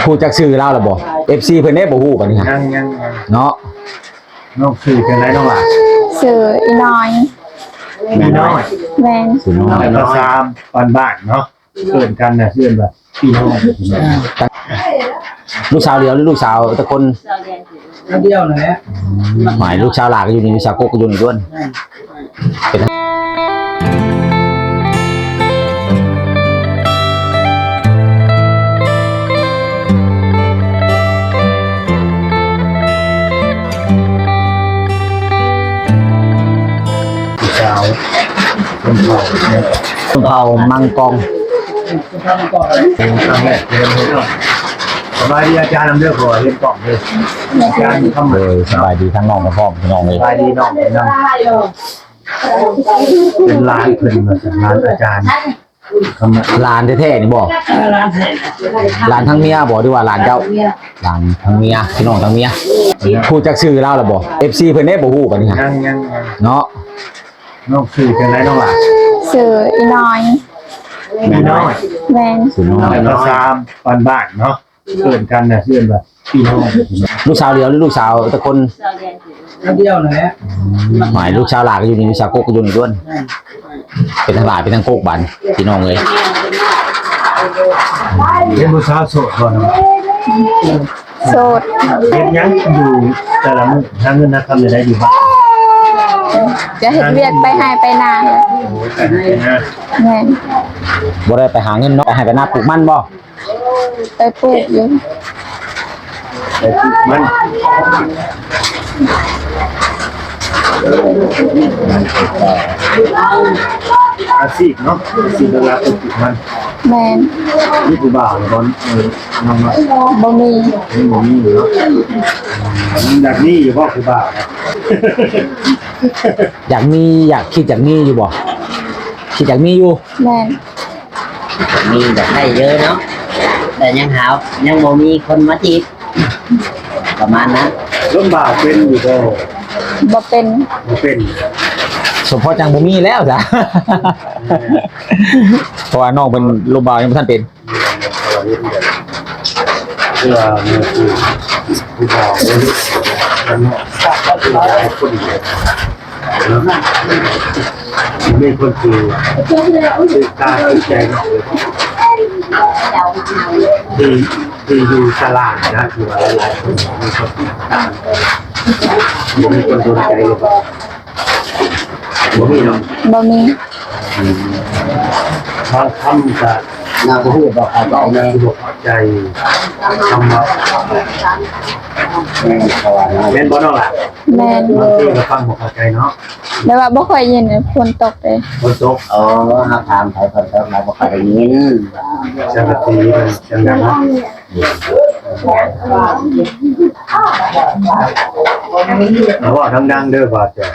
ຮູ້ຈັກຊື່ລາວແລ້ວບໍ່? ເອັຟຊີເພິ່ນເດ້ບໍ່ຮູ້ບັດນີ້ ຍັງ ຍັງ ຍັງ ເນາະ. ນ້ອງຊື່ຈັ່ງໃດນ້ອງຫຼ້າ? ຊື່ອີນ້ອຍ. ອີນ້ອຍ ແມ່ນ. ຊື່ນ້ອຍ ນ້ອຍ ພາສາບ້ານໆເນາະ ເອີ້ນກັນນະ ເອີ້ນວ່າພີ່ນ້ອງ. ລູກສາວດຽວ ຫຼື ລູກສາວຈັກຄົນ? ດຽວນັ້ນແຫຼະ. ໝາຍ ລູກສາວຫຼ້າກໍຢູ່ນີ້ ລູກສາວກົກກໍຢູ່ນີ້ດ້ວຍ. ແມ່ນ. ເປັນ ສາວ ຊົນເຜົ່າ ຊົນເຜົ່າມັງກອງ. ຄັ້ງແລກທີ່ເຫັນເນາະ. ສະບາຍດີອາຈານນຳເດີ ຂໍເຫັນກ້ອງເດີ ອາຈານຄຳ. ໂດຍ ສະບາຍດີທັງນ້ອງພ້ອມພີ່ນ້ອງເອີຍ. ສະບາຍດີນ້ອງນຳ. ເປັນຫຼານເພິ່ນວ່າຊັ້ນ ຫຼານອາຈານ. ຫຼານແທ້ໆນີ້ບໍ່? ເອີ ຫຼານແທ້. ຫຼານທັງເມຍບໍ່ ຫຼືວ່າຫຼານເຈົ້າ? ຫຼານທັງເມຍ ພີ່ນ້ອງທັງເມຍ. ຮູ້ຈັກຊື່ລາວແລ້ວບໍ່? ເອັຟຊີເພິ່ນເດ້ບໍ່ຮູ້ບັດນີ້ ຍັງ ຍັງ ຍັງ ເນາະ. ນ້ອງຊື່ຈັ່ງໃດນ້ອງຫຼ້າ? ຊື່ອີນ້ອຍ. ອີນ້ອຍ ແມ່ນ. ຊື່ນ້ອຍ ພາສາບ້ານໆເນາະ ເອີ້ນກັນນະ ເອີ້ນວ່າພີ່ນ້ອງ. ລູກສາວດຽວ ຫຼື ລູກສາວຈັກຄົນ? ດຽວນັ້ນແຫຼະ. ໝາຍ ລູກສາວຫຼ້າກໍຢູ່ນີ້ ລູກສາວກົກກໍຢູ່ນີ້ດ້ວຍ. ແມ່ນ. ເປັນທັງຫຼ້າເປັນທັງກົກບັດນີ້ ພີ່ນ້ອງເອີຍ. ເປັນຜູ້ສາວໂສດບໍ່ນ້ອງ? ໂສດ. ເຮັດຫຍັງຢູ່ແຕ່ລະມື້? ຫາເງິນຫາຄຳໄດ້ຢູ່ບ້ານ? ຈະເຮັດວຽກໄປໄຮ່ໄປນາ. ໄປໄຮ່ໄປນາ. ແມ່ນ. ບໍ່ໄດ້ໄປຫາເງິນເນາະ ໄປໄຮ່ໄປນາ ປູກມັນບໍ່? ໄປປູກຢູ່. ໄປປູກມັນ. ອາຊີບເນາະ ອາຊີບຫຼັກໆ ຄືປູກມັນ. ແມ່ນ. ມີຜູ້ບ່າວບໍ່? ເອີ ນ້ອງເນາະ. ບໍ່ມີ. ຍັງບໍ່ມີເນາະ. ອືມ ຢາກມີຢູ່ບໍ່ຜູ້ບ່າວ? ຢາກມີ ຢາກ ຄິດຢາກມີຢູ່ບໍ່? ຄິດຢາກມີຢູ່. ແມ່ນ. ຢາກມີຢາກໄດ້ເລີຍເນາະ ແຕ່ຍັງຫາ ຍັງບໍ່ມີຄົນມາຈີບ ປະມານນັ້ນ. ລົມບ່າວເປັນຢູ່ບໍ່? ບໍ່ເປັນ. ບໍ່ເປັນ. ສົມພໍຈັ່ງບໍ່ມີແລ້ວຊະ. ເອີ ເພາະວ່ານ້ອງເພິ່ນລົມບ່າວຍັງບໍ່ທັນເປັນ. ເພື່ອມີຜູ້ ຜູ້ບ່າວເນາະ ເນາະ ເນາະ ມີຄົນທີ່ ທີ່ການໃຈເນາະ ທີ່ ທີ່ຢູ່ຕະຫຼາດນະ ທີ່ວ່າຫຼາຍໆຄົນມີຄົນຕິດຕາມ ບໍ່ມີຄົນສົນໃຈ ບໍ່ມີເນາະ. ບໍ່ມີ. ອືມ ບາງຄຳກະນາງບໍ່ຮູ້ບໍ່ເຂົ້າໃຈແນ່ ບໍ່ເຂົ້າໃຈຄຳເວົ້າ. ແມ່ນ ເພາະວ່າ ແມ່ນບໍ່ນ້ອງຫຼ້າ? ແມ່ນ. ບາງທີກໍຟັງບໍ່ເຂົ້າໃຈເນາະ ແບບວ່າບໍ່ຄ່ອຍຍິນ ຝົນຕົກເດ້. ຝົນຕົກ. ອໍ ເຮົາຖາມໃຜ ຝົນຕົກ ເຮົາບໍ່ຄ່ອຍໄດ້ຍິນ. ສັງກະສີມັນສຽງດັງເນາະ. ເວົ້າດັງໆເດີ ບາດເຈົ້າ.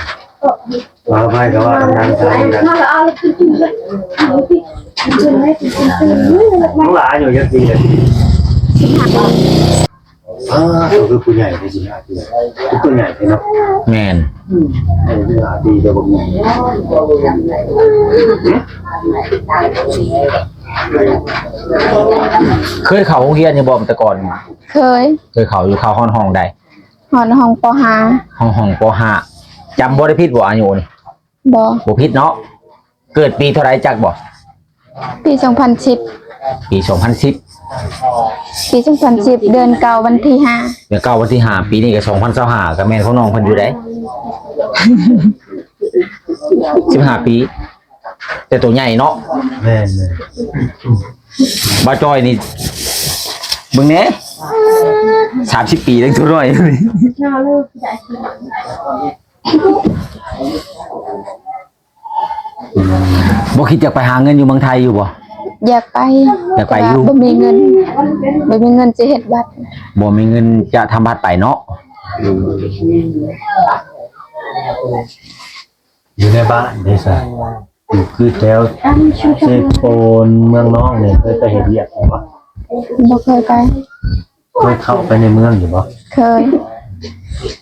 ເວົ້າໄປກໍເວົ້າດັງໆ ເວົ້າດັງໆ. ນ້ອງຫຼ້າອາຍຸຈັກປີແລ້ວ? ສິບຫ້າ. ອ້າ ກໍຄືຜູ້ໃຫຍ່ໄດ້ສິບຫ້າປີ ຄືຜູ້ໃຫຍ່ເນາະ. ແມ່ນ. ອືມ ສິບຫ້າປີກໍບໍ່ມີ. ເຄີຍເຂົ້າໂຮງຮຽນຢູ່ບໍ່ແຕ່ກ່ອນ? ເຄີຍ. ເຄີຍເຂົ້າຢູ່ ເຂົ້າຮອດຫ້ອງໃດ? ຮອດຫ້ອງ ປໍຫ້າ. ຮອດຫ້ອງ ປໍຫ້າ. ຈຳບໍ່ໄດ້ຜິດບໍ່ອາຍຸນີ້? ບໍ່. ບໍ່ຜິດເນາະ. ເກີດປີເທົ່າໃດຈັກບໍ່? ປີສອງພັນສິບ. ປີສອງພັນສິບ. ປີສອງພັນສິບ ເດືອນເກົ້າ ວັນທີຫ້າ. ເດືອນເກົ້າ ວັນທີຫ້າ. ປີນີ້ກໍສອງພັນຊາວຫ້າ ກໍແມ່ນຂອງນ້ອງເພິ່ນຢູ່ໃດ໋. ສິບຫ້າປີ. ແຕ່ໂຕໃຫຍ່ເນາະ. ແມ່ນໆ. ບ່າວຈ້ອຍນີ້ ເບິ່ງແດ່ ສາມສິບປີ ຍັງໂຕນ້ອຍ. ບໍ່ຄິດຢາກໄປຫາເງິນຢູ່ເມືອງໄທຢູ່ບໍ່? ຢາກໄປ. ຢາກໄປຢູ່. ແຕ່ວ່າບໍ່ມີເງິນ ບໍ່ມີເງິນຊິເຮັດບັດ. ບໍ່ມີເງິນຈະທຳບັດໄປເນາະ. ອືມ ຢູ່ໃນບ້ານເດ້ຊະ? ຢູ່ຄືແຖວເຊໂປນ ເມືອງນອງນີ້ ເຄີຍໄປເຮັດວຽກຢູ່ບໍ່? ບໍ່ເຄີຍໄປ. ເຄີຍເຂົ້າໄປໃນເມືອງຢູ່ບໍ່? ເຄີຍ.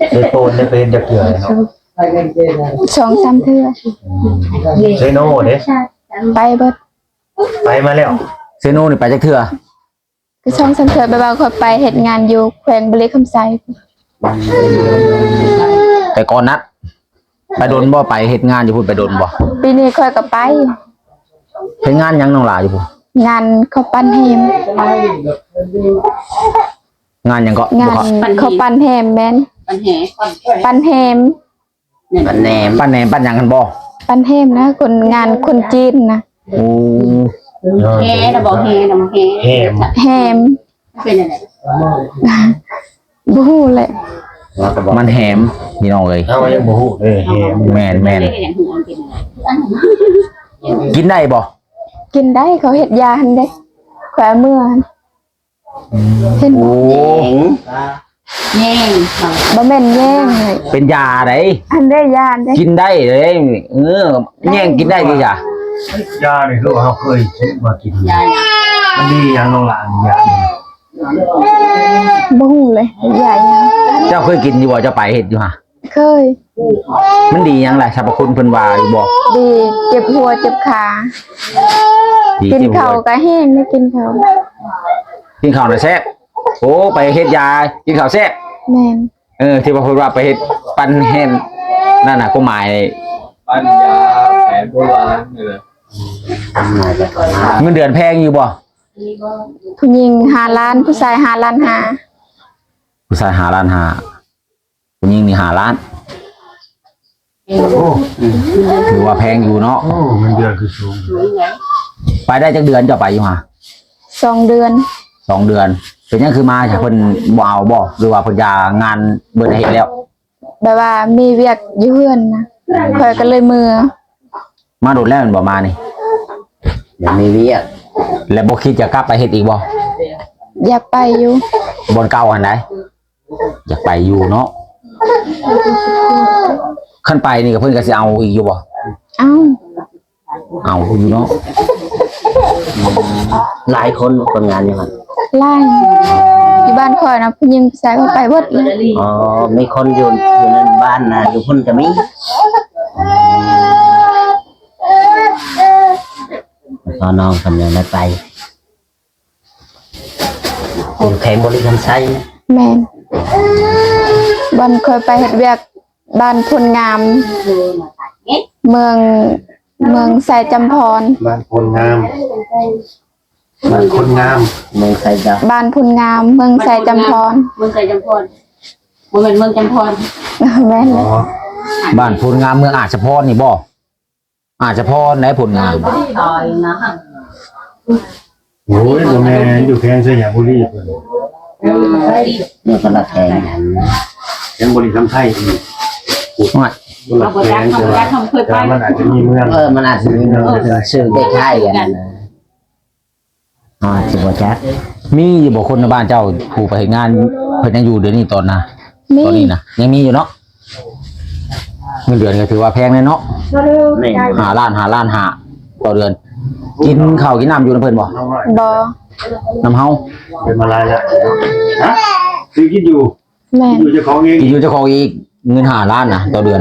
ເຊໂປນໄດ້ໄປເຮັດຈັກເທື່ອແລ້ວເນາະ? ສອງສາມເທື່ອ. ອືມ ເຊໂນເດ້? ໄປເບິດ. ໄປມາແລ້ວ. ເຊໂນນີ້ໄປຈັກເທື່ອ? ກໍສອງສາມເທື່ອ ແບບວ່າຂ້ອຍໄປເຮັດງານຢູ່ແຂວງບໍລິຄຳໄຊ. ແຕ່ກ່ອນນະ ໄປດົນບໍ່? ໄປເຮັດງານຢູ່ພຸ້ນໄປດົນບໍ່? ປີນີ້ຂ້ອຍກໍໄປ. ເຮັດງານຫຍັງນ້ອງຫຼ້າຢູ່ພຸ້ນ? ງານເຂົ້າປັ້ນແຮມ. ງານຫຍັງເກາະ? ງານເຂົ້າປັ້ນແຮມ. ແມ່ນ. ປັ້ນແຮມ. ປັ້ນແຮມ. ປັ້ນແໜມ. ປັ້ນແໜມ ປັ້ນຫຍັງຫັ້ນບໍ່? ປັ້ນແຮມນະ ຄົນງານຄົນຈີນນະ. ໂອ້ ແຮນະບໍ່? ແຮນະບໍ່? ແຮ ແຮມ. ແຮມ ເປັນຈັ່ງໃດ? ບໍ່ຮູ້ແຫຼະ. ມັນແຮມ ພີ່ນ້ອງເອີຍ. ເຮົາຍັງບໍ່ຮູ້ເດ້ ແຮມ. ແມ່ນໆ. ກິນໄດ້ບໍ່? ກິນໄດ້ ເຂົາເຮັດຢາຫັ້ນເດ້ ຂ້ອຍເອົາເມືອ. ເຫັນ ໂອ້ ແຍງ ແຍງ ບໍ່ແມ່ນແຍງ ເປັນຢາໃດ໋. ອັນໃດຢາໃດ໋ ກິນໄດ້ເດ້. ເອີ ແຍງກິນໄດ້ຢູ່ຢາ. ຢານີ້ຄືເຮົາເຄີຍຊື້ມາກິນ. ຢາ ມັນດີຫຍັງນ້ອງຫຼ້າ ຢານີ້? ບໍ່ຮູ້ເລີຍ ຢາຫຍັງ. ເຈົ້າເຄີຍກິນຢູ່ບໍ່? ເຈົ້າໄປເຮັດຢູ່ຫະ? ເຄີຍ. ມັນດີຫຍັງລະ? ສັບພະຄຸນເພິ່ນວ່າຢູ່ບໍ່? ດີ ເຈັບຫົວເຈັບຂາ. ກິນເຂົ້າກໍແຮງໄດ້ ກິນເຂົ້າ ກິນເຂົ້ານະແຊບ. ໂອ້ ໄປເຮັດຢາກິນເຂົ້າແຊບ. ແມ່ນ. ເອີ ທີ່ວ່າເພິ່ນວ່າໄປເຮັດປັ້ນແຮມນັ້ນນະ ຄວາມໝາຍ ປັ້ນຢາແຜນໂບລານນີ້ແຫຼະ. ເງິນເດືອນແພງຢູ່ບໍ່? ຜູ້ຍິງຫ້າລ້ານ ຜູ້ຊາຍຫ້າລ້ານຫ້າ. ຜູ້ຊາຍຫ້າລ້ານຫ້າ ຜູ້ຍິງນີ້ຫ້າລ້ານ. ໂອ້ ຖືວ່າແພງຢູ່ເນາະ. ໂອ້ ເງິນເດືອນຄືສູງ. ໄປໄດ້ຈັກເດືອນເຈົ້າໄປຢູ່ຫະ? ສອງເດືອນ. ສອງເດືອນ. ເປັນຫຍັງຄືມາ ເພິ່ນບໍ່ເອົາບໍ່ ຫຼືວ່າເພິ່ນຢາງານເບິດໃຫ້ເຮັດແລ້ວ? ແບບວ່າມີວຽກຢູ່ເຮືອນນະ ຂ້ອຍກໍເລີຍເມືອ. ມາດົນແລ້ວແມ່ນບໍ່ມານີ້? ຍັງມີວຽກ. ແລ້ວບໍ່ຄິດຈະກັບໄປເຮັດອີກບໍ່? ຢາກໄປຢູ່. ບ່ອນເກົ່າຫັ້ນໃດ? ຢາກໄປຢູ່ເນາະ. ຄັນໄປນີ້ກໍເພິ່ນກໍຊິເອົາອີກຢູ່ບໍ່? ເອົາ. ເອົາຢູ່ເນາະ. ຫຼາຍຄົນຄົນງານຢູ່ຫັ້ນ? ຫຼາຍ. ຢູ່ບ້ານຂ້ອຍນະ ຜູ້ຍິງຜູ້ຊາຍກໍໄປເບິດເລີຍ. ອໍ ມີຄົນຢູ່ ຢູ່ໃນບ້ານນະ ຢູ່ພຸ້ນກໍມີ. ພໍ່ນ້ອງເພິ່ນຍັງໄດ້ໄປ. ຢູ່ແຂວງບໍລິຄຳໄຊ. ແມ່ນ. ບ່ອນຂ້ອຍໄປເຮັດວຽກ ບ້ານໂພນງາມ ເມືອງ ເມືອງໄຊຈຳພອນ. ບ້ານໂພນງາມ ບ້ານໂພນງາມ ເມືອງໄຊຈຳ ບ້ານໂພນງາມ ເມືອງໄຊຈຳພອນ. ເມືອງໄຊຈຳພອນ ບໍ່ແມ່ນເມືອງຈຳພອນ. ແມ່ນ. ອໍ ບ້ານໂພນງາມ ເມືອງອາດສະພອນນີ້ບໍ່? ອາດສະພອນໃດ ໂພນງາມ. ໂອ້ຍ ບໍ່ແມ່ນ ຢູ່ແຂວງໄຊຍະບູລີພຸ້ນ. ເອີ ເມືອງຄົນລະແຂວງ ແຂວງບໍລິຄຳໄຊ. ໂອ້ຍ ຄົນລະແຂວງ ແຕ່ວ່າ ແຕ່ວ່າມັນອາດຈະມີເມືອງ ເອີ ມັນອາດຈະມີເມືອງ ເອີ ຊື່ຄ້າຍໆກັນນະ. ອາດຊິບໍ່ຈັກ. ມີຢູ່ບໍ່ຄົນໃນບ້ານເຈົ້າຜູ້ໄປເຮັດງານ ເພິ່ນຍັງຢູ່ດຽວນີ້ຕອນນະ? ມີ. ຕອນນີ້ນະ ຍັງມີຢູ່ເນາະ. ເງິນເດືອນກໍຖືວ່າແພງແດ່ເນາະ. ແມ່ນ. ຫ້າລ້ານ ຫ້າລ້ານຫ້າຕໍ່ເດືອນ. ກິນເຂົ້າກິນນ້ຳຢູ່ນຳເພິ່ນບໍ່? ບໍ່. ນຳເຮົາ. ເປັນມາຫຼາຍແລ້ວ. ຮະ? ຊື້ກິນຢູ່. ແມ່ນ. ຢູ່ເຈົ້າຂອງເອງ ຢູ່ເຈົ້າຂອງອີກ. ເງິນຫ້າລ້ານນະຕໍ່ເດືອນ.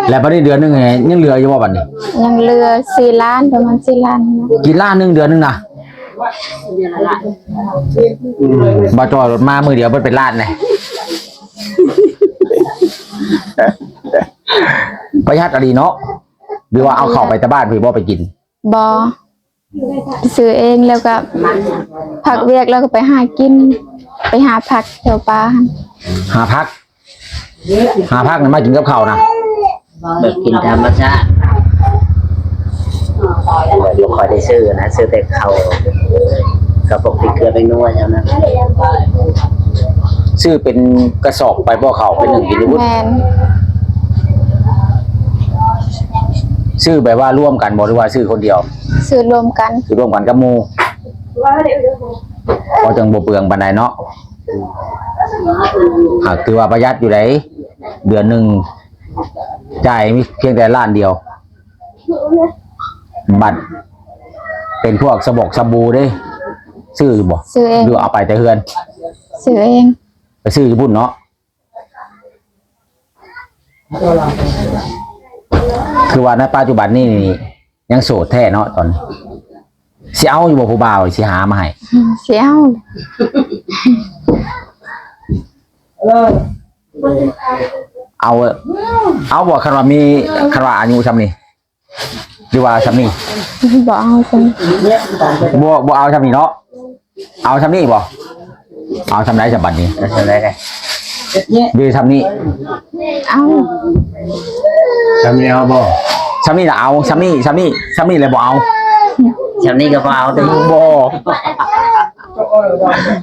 ແລ້ວບັດນີ້ເດືອນໜຶ່ງນີ້ຍັງເຫຼືອຢູ່ບໍ່ບັດນີ້? ຍັງເຫຼືອສີ່ລ້ານ ປະມານສີ່ລ້ານ. ກິນລ້ານໜຶ່ງເດືອນໜຶ່ງນະ. ອືມ ບໍ່ຈອດລົດມາມື້ດຽວເບິດເປັນລ້ານເລີຍ. ປະຢັດອີ່ຫຼີເນາະ. ຫຼືວ່າເອົາເຂົ້າໄປແຕ່ບ້ານພຸ້ນບໍ່ໄປກິນ? ບໍ່. ຊື້ເອງ ແລ້ວກໍພັກວຽກແລ້ວກໍໄປຫາກິນ ໄປຫາຜັກແຖວປ່າຫັ້ນ. ຫາຜັກ ຫາຜັກນະມາກິນກັບເຂົ້ານະ. ແບບກິນທຳມະຊາດ. ບໍ່ຄ່ອຍໄດ້ຊື້ນະ ຊື້ແຕ່ເຂົ້າ ເຂົ້າປົກ ພິກເກືອ ແປ້ງນົວເທົ່ານັ້ນ. ຊື້ເປັນກະສອບໄປບໍ່ ເຂົ້າໄປໜຶ້ງກິນຢູ່ພຸ້ນ? ແມ່ນ. ຊື້ແບບວ່າລວມກັນບໍ່ ຫຼືວ່າຊື້ຄົນດຽວ? ຊື້ລວມກັນ. ຊື້ລວມກັນກັບໝູ່. ກໍຈັ່ງບໍ່ເປືອງປານໃດເນາະ. ຫາກຖືວ່າປະຢັດຢູ່ໃດ໋ ເດືອນໜຶ່ງຈ່າຍມີພຽງແຕ່ລ້ານດຽວ. ບັດເປັນພວກສະບົກສະບູເດ້ ຊື້ຢູ່ບໍ່? ຊື້ເອງ. ຫຼືເອົາໄປແຕ່ເຮືອນ? ຊື້ເອງ. ໄປຊື້ຢູ່ພຸ້ນເນາະ. ຄືວ່າໃນປັດຈຸບັນນີ້ນີ້ ຍັງໂສດແທ້ເນາະຕອນນີ້. ຊິເອົາຢູ່ບໍ່ຜູ້ບ່າວຊິຫາມາໃຫ້? ຊິເອົາ. ເອົາ ເອົາບໍ່ ຄັນວ່າມີ ຄັນວ່າອາຍຸຊ່ຳນີ້ ຫຼືວ່າຊ່ຳນີ້? ບໍ່ເອົາຊ່ຳນີ້. ບໍ່ ບໍ່ເອົາຊ່ຳນີ້ເນາະ. ເອົາຊ່ຳນີ້ບໍ່? ເອົາຊ່ຳໃດຊ່ຳບັດນີ້? ເອົາຊ່ຳໃດໄດ້? ຫຼືຊ່ຳນີ້? ເອົາ. ຊ່ຳນີ້ເອົາບໍ່? ຊ່ຳນີ້ລະເອົາ. ຊ່ຳນີ້ ຊ່ຳນີ້ ຊ່ຳນີ້ລະບໍ່ເອົາ. ຊ່ຳນີ້ກໍບໍ່ເອົາຕິ? ບໍ່.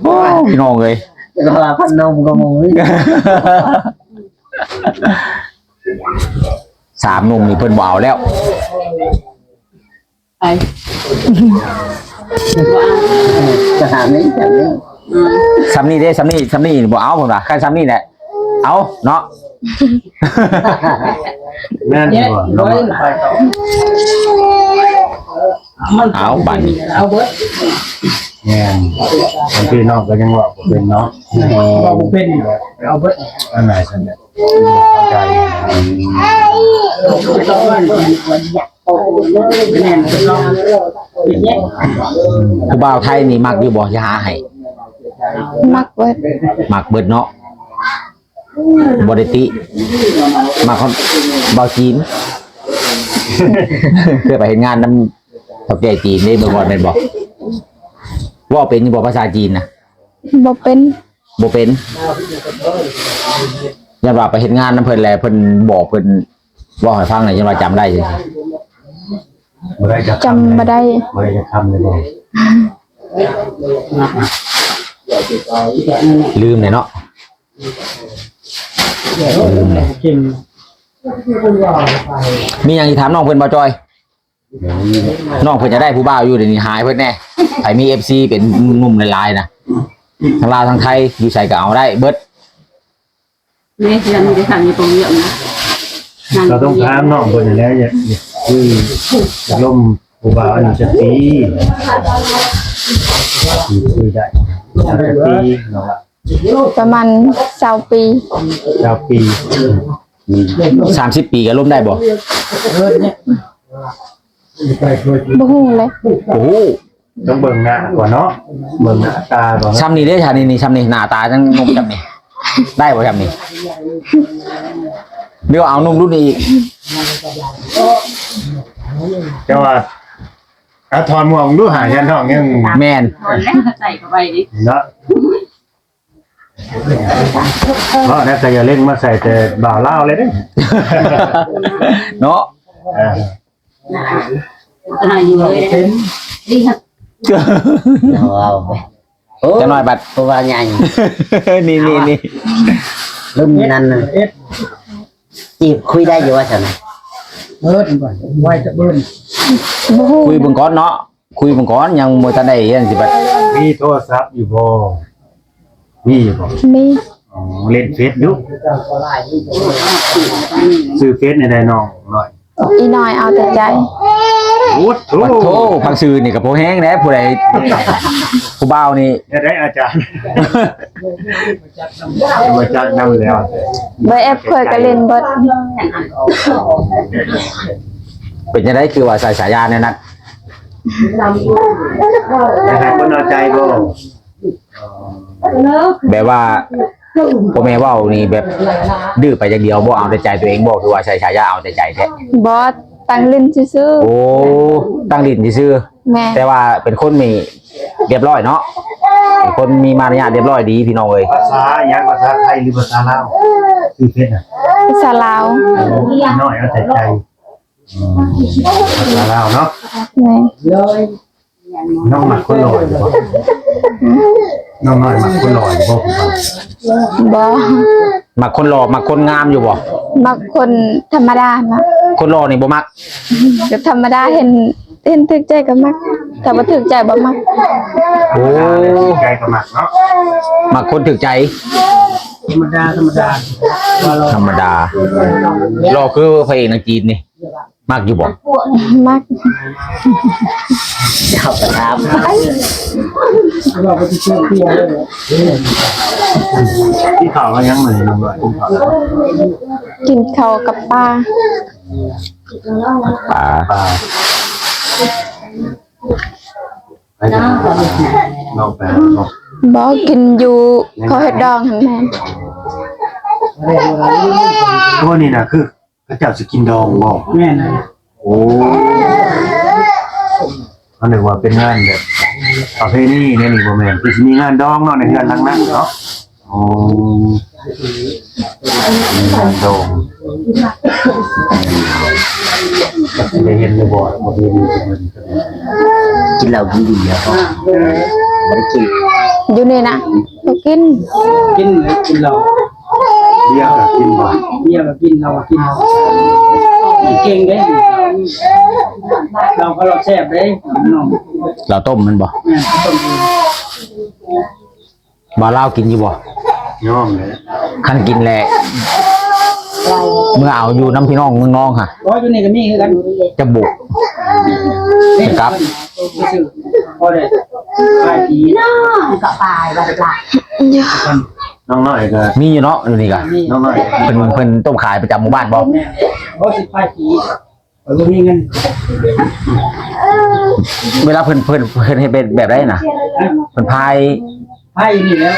ໂອ້ ພີ່ນ້ອງເອີຍ ຈະວ່າພັດລົມກໍບໍ່ມີ. ສາມໜຸ່ມນີ້ເພິ່ນບໍ່ເອົາແລ້ວ. ໄປ ຈະຖາມນີ້ ຈະຖາມນີ້ ອືມ ຊ່ຳນີ້ເດ້ ຊ່ຳນີ້ ຊ່ຳນີ້ບໍ່ເອົາ ເພິ່ນວ່າ ຄັນຊ່ຳນີ້ແຫຼະເອົາເນາະ. ແມ່ນຢູ່ບໍ່? ເອົາບັດນີ້ ເອົາເບິດ. ແມ່ນ ບາງທີນ້ອງກໍຍັງເວົ້າບໍ່ເປັນເນາະ. ເວົ້າບໍ່ເປັນ ເອົາເບິດ ອັນໃດຊັ້ນແຫຼະ. ຜູ້ບ່າວໄທນີ້ມັກຢູ່ບໍ່? ຊິຫາໃຫ້. ມັກເບິດ. ມັກເບິດເນາະ ບໍ່ໄດ້ຕິ. ມັກຄົນບ່າວຈີນ. ເຄີຍໄປເຮັດງານນຳເຖົ້າແກ່ຈີນເດ້ເມື່ອກ່ອນແມ່ນບໍ່? ເວົ້າເປັນຢູ່ບໍ່ພາສາຈີນນະ? ບໍ່ເປັນ. ບໍ່ເປັນ. ຢ້ານວ່າໄປເຮັດງານນຳເພິ່ນແລ້ວ ເພິ່ນບອກ ເພິ່ນເວົ້າໃຫ້ຟັງແລ້ວ ຢ້ານວ່າຈຳໄດ້ຈັ່ງຊີ້. ບໍ່ໄດ້ຈັກຄຳ ຈຳບໍ່ໄດ້ ບໍ່ໄດ້ຈັກຄຳເລີຍບໍ່? ລືມແລ້ວເນາະ ລືມແລ້ວ. ມີຫຍັງຊິຖາມນ້ອງເພິ່ນບໍ່ ຈອຍ? ນ້ອງເພິ່ນຈະໄດ້ຜູ້ບ່າວຢູ່ ດຽວນີ້ຫາໃຫ້ເພິ່ນແດ່. ໃຜມີເອັຟຊີເປັນໜຸ່ມຫຼາຍໆນະ ທັງລາວທັງໄທ ຢູ່ໃສກໍເອົາໄດ້ເບິດ. ນີ້ຍັງໄດ້ທຳຢູ່ໂຮງວຽກນະ ກໍຕ້ອງຖາມນ້ອງເພິ່ນຫັ້ນແຫຼະ ຄືລົມຜູ້ບ່າວອາຍຸຈັກປີ? ຄືໄດ້ຈັກປີນ້ອງລະ? ປະມານຊາວປີ. ຊາວປີ. ສາມສິບປີກໍລົມໄດ້ບໍ່? ບໍ່ຮູ້ເລີຍ. ບໍ່ຮູ້. ຕ້ອງເບິ່ງໜ້າກ່ອນເນາະ ເບິ່ງໜ້າຕາກ່ອນ. ຊ່ຳນີ້ເດ້ ຊ່ຳນີ້ ຊ່ຳນີ້ ໜ້າຕາຈັ່ງໜຸ່ມຊ່ຳນີ້ ໄດ້ບໍ່ຊ່ຳນີ້? ຫຼືວ່າເອົາໜຸ່ມລຸ້ນນີ້ອີກ? ແຕ່ວ່າ ອາ ຖອດໝວກດູຫາ ຢ້ານນ້ອງຍັງ ແມ່ນ ຖອດແລ້ວໃສ່ເຂົ້າໄປນີ້ເນາະ. ເນາະ ແລ້ວກໍຢ່າເລັ່ງມາໃສ່ແຕ່ບ່າວລາວເລີຍເດ້ ເນາະ. ເອີ ອາ ຢູ່ເລີຍເດ້ ເວົ້າໄປ. ໂອ້ ຈັກໜ້ອຍບັດ ຜູ້ວ່າໃຫຍ່ ນີ້ໆໆ ລຸ້ນນັ້ນນະ ຈີບຄຸຍໄດ້ຢູ່ວ່າຊັ້ນ? ເອີ ໄວ້ຈະເບິ່ງ ຄຸຍເບິ່ງກ່ອນເນາະ. ຄຸຍເບິ່ງກ່ອນ ຍັງບໍ່ທັນໄດ້ອັນຊິບັດ. ມີໂທລະສັບຢູ່ບໍ່? ມີຢູ່ບໍ່? ມີ. ອໍ ຫຼິ້ນເຟສຢູ່. ຊື່ເຟສແນວໃດນ້ອງນ້ອຍ? ອີນ້ອຍເອົາແຕ່ໃຈ. ໂອ້ໂຫ ໂອ້ໂຫ ຟັງຊື່ນີ້ກໍພໍແຮງແດ່ ຜູ້ໃດ ຜູ້ບ່າວນີ້. ແນວໃດອາຈານ? ບໍ່ຈັກນຳແລ້ວ. ບໍ່ແອັບຂ້ອຍກໍຫຼິ້ນເບິດ. ເປັນຈັ່ງໃດຄືວ່າໃສ່ສາຍາແນວນັ້ນ? ຢາກໃຫ້ຄົນເອົາໃຈບໍ່? ແບບວ່າ ພໍ່ແມ່ເວົ້ານີ້ແບບດື້ໄປຢ່າງດຽວບໍ່? ເອົາແຕ່ໃຈຕົວເອງບໍ່? ຄືວ່າໃສ່ສາຍາເອົາແຕ່ໃຈແທ້? ບໍ່ ຕັ້ງຫຼິ້ນຊື່ໆ. ໂອ້ ຕັ້ງຫຼິ້ນຊື່ໆ. ແມ່ນ. ແຕ່ວ່າເປັນຄົນນີ້ຮຽບຮ້ອຍເນາະ ເປັນຄົນມີມາລະຍາດຮຽບຮ້ອຍດີພີ່ນ້ອງເອີຍ. ພາສາຫຍັງ? ພາສາໄທ ຫຼື ພາສາລາວ? ຊື່ເຟສນະ? ພາສາລາວ. ໂອ້ ນ້ອຍເອົາແຕ່ໃຈ. ອືມ ພາສາລາວເນາະ. ແມ່ນ. ນ້ອງມັກຄົນຫຼໍ່ຢູ່ບໍ່? ນ້ອງນ້ອຍມັກຄົນຫຼໍ່ຢູ່ບໍ່? ບໍ່. ມັກຄົນຫຼໍ່ ມັກຄົນງາມຢູ່ບໍ່? ມັກຄົນທຳມະດານະ. ຄົນຫຼໍ່ນີ້ບໍ່ມັກ? ກໍທຳມະດາ ເຫັນ ເຫັນຖືກໃຈກໍມັກ ຖ້າບໍ່ຖືກໃຈບໍ່ມັກ. ໂອ້ ຖືກໃຈກໍມັກເນາະ. ມັກຄົນຖືກໃຈ. ທຳມະດາ ທຳມະດາ ທຳມະດາ. ຫຼໍ່ຄືພະເອກໜັງຈີນນີ້. ມັກຢູ່ບໍ່? ມັກ. ເຈົ້າກໍຖາມ. ກິນເຂົ້າກັບຫຍັງມື້ນີ້ນ້ອງນ້ອຍ? ກິນເຂົ້າ ກິນເຂົ້າກັບປາ. ປາ ປາ. ໄປທາງນອກ ໄປຫາເນາະ. ບໍ່ ກິນຢູ່ເຂົາເຮັດດອງຫັ້ນແມ່ນ. ໂອ້ ນີ້ນະ ຄືເຂົາເຈົ້າຊິກິນດອງບໍ່? ແມ່ນນະ. ໂອ້ ເຮົານຶກວ່າເປັນງານແບບປະເພນີແນວນີ້ ບໍ່ແມ່ນ ຄືຊິມີງານດອງເນາະ ໃນເຮືອນຫຼັງນັ້ນເນາະ. ອໍ ມີງານດອງ ໄດ້ເຫັນຢູ່ບໍ່? ບໍ່ເຫັນ. ກິນເຫຼົ້າກິນເບຍບໍ່? ບໍ່ໄດ້ກິນ. ຢູ່ນີ້ນະ ບໍ່ກິນ. ກິນ ກິນເຫຼົ້າ. ເບຍກໍກິນບໍ່? ເບຍກໍກິນ ເຫຼົ້າກໍກິນ. ເກັ່ງເດ້ ເຫຼົ້າກໍເຫຼົ້າແຊບເດ້ນ້ອງ. ເຫຼົ້າຕົ້ມແມ່ນບໍ່? ແມ່ນ ຕົ້ມເອງ. ບ່າວລາວກິນຢູ່ບໍ່? ຍອມແຫຼະ. ຄັນກິນແຫຼະ ເມື່ອເອົາຢູ່ນຳພີ່ນ້ອງເມືອງນອງຫະ. ບໍ່ ຢູ່ນີ້ກໍມີຄືກັນ. ຈະບຸກ ນີ້ ຈະກັບ ພໍໄດ້ຂາຍຜີ ນ້ອງກໍປາຍວ່າລະ. ນ້ອງນ້ອຍກໍມີຢູ່ເນາະ ຢູ່ນີ້ກໍ ນ້ອງນ້ອຍ ເພິ່ນ ເພິ່ນຕົ້ມຂາຍປະຈຳໝູ່ບ້ານບໍ່? ແມ່ນ ບໍ່ ຊິຂາຍຜີ. ຂ້ອຍບໍ່ມີເງິນ. ເວລາເພິ່ນ ເພິ່ນ ເພິ່ນເຮັດແບບ ແບບໃດນະ? ຮະ? ເພິ່ນພາຍ ພາຍຢູ່ນີ້ແຫຼະ.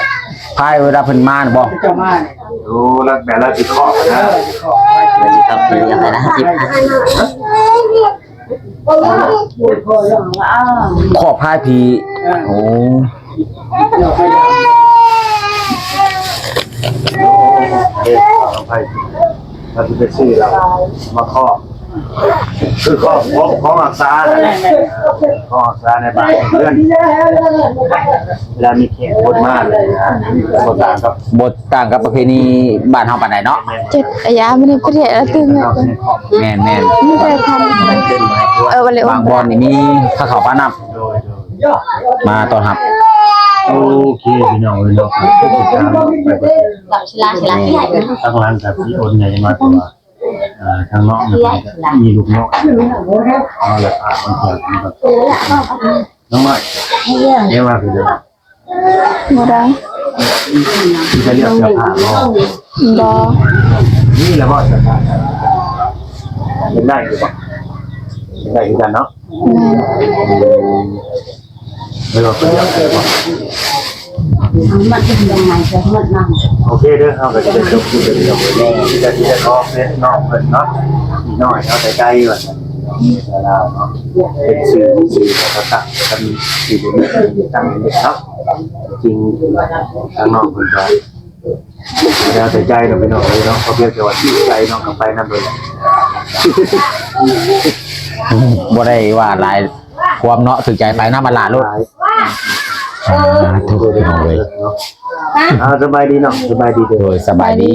ພາຍເວລາເພິ່ນມານະບໍ່? ເຈົ້າມານີ້. ໂອ້ ລະແບບລະຊິຄອບນະ. ເອີ ຊິຄອບ ຊິຄອບ ພາຍຜີ ຄອບພາຍຜີ. ເອີ ໂອ້ ເອີ ຂອບໃຈ ເຮົາຊິໄປຊື້ແລ້ວມາຄອບ ຄືຄອບຂອງ ຂອງຮັກສານັ້ນແຫຼະ ຂອງຮັກສາໃນບ້ານໃນເຮືອນ ເວລາມີແຂກຄົນມາເລີຍນະ ບໍ່ຕ່າງກັບ ບໍ່ຕ່າງກັບປະເພນີບ້ານເຮົາປານໃດເນາະ. ເຈັດອາຍາມັນໄດ້ປະເທດລະຕື່ມ. ແມ່ນໆ ມີແຕ່ທຳ ເອີ ບາງບ່ອນນີ້ມີພາເຂົ້າພານ້ຳ. ໂດຍ ໂດຍ ມາຕ້ອນຮັບ. ໂອເຄ ພີ່ນ້ອງເອີຍເນາະ ທາງຫຼັງກໍຊິໂອນໃຫຍ່ມາ ເພາະວ່າ ອ່າ ທາງນ້ອງນີ້ເພິ່ນກໍມີລູກນ້ອຍເນາະ ແລ້ວກໍມັນກໍ ນ້ອງນ້ອຍ ເອີ ເອີ ເອີ ບໍ່ໄດ້ ຊິໄປເລືອກເສື້ອຜ້າບໍ່? ບໍ່ ມີແລ້ວບໍ່ເສື້ອຜ້າ? ເຮັດໄດ້ຢູ່ບໍ່? ເຮັດໄດ້ຄືກັນເນາະ. ແມ່ນ ເອີ ເພິ່ນຢາກໄດ້ບໍ່? ມັນເປັນຍັງໄງ ຈະມັນນຳ. ໂອເຄເດີ ເຮົາກໍຈະໄດ້ຈົບຄລິບເດີ ມີແຕ່ຊິໄດ້ຂໍເຟສນ້ອງເພິ່ນເນາະ ອີກໜ້ອຍເນາະ ໃກ້ໆ ວ່າຊັ້ນ ລາວເນາະ ເປັນຊື່ ຊື່ກໍຕັ້ງກັນ ຊື່ເປັນຕັ້ງເນາະ. ຈິງ ທາງນ້ອງເພິ່ນກໍ ແລ້ວແຕ່ໃຈເນາະ ພີ່ນ້ອງເອີຍເນາະ ຂໍພຽງແຕ່ວ່າຖືກໃຈເນາະ ກໍໄປນຳເລີຍ ບໍ່ໄດ້ວ່າຫຼາຍຄວາມເນາະ ຖືກໃຈໄປນຳບັດລະໂລດ. ອ່າ ທຸກຄົນເອີຍເນາະ ອ່າ ສະບາຍດີເນາະ ສະບາຍດີເດີ ໂດຍ ສະບາຍດີ.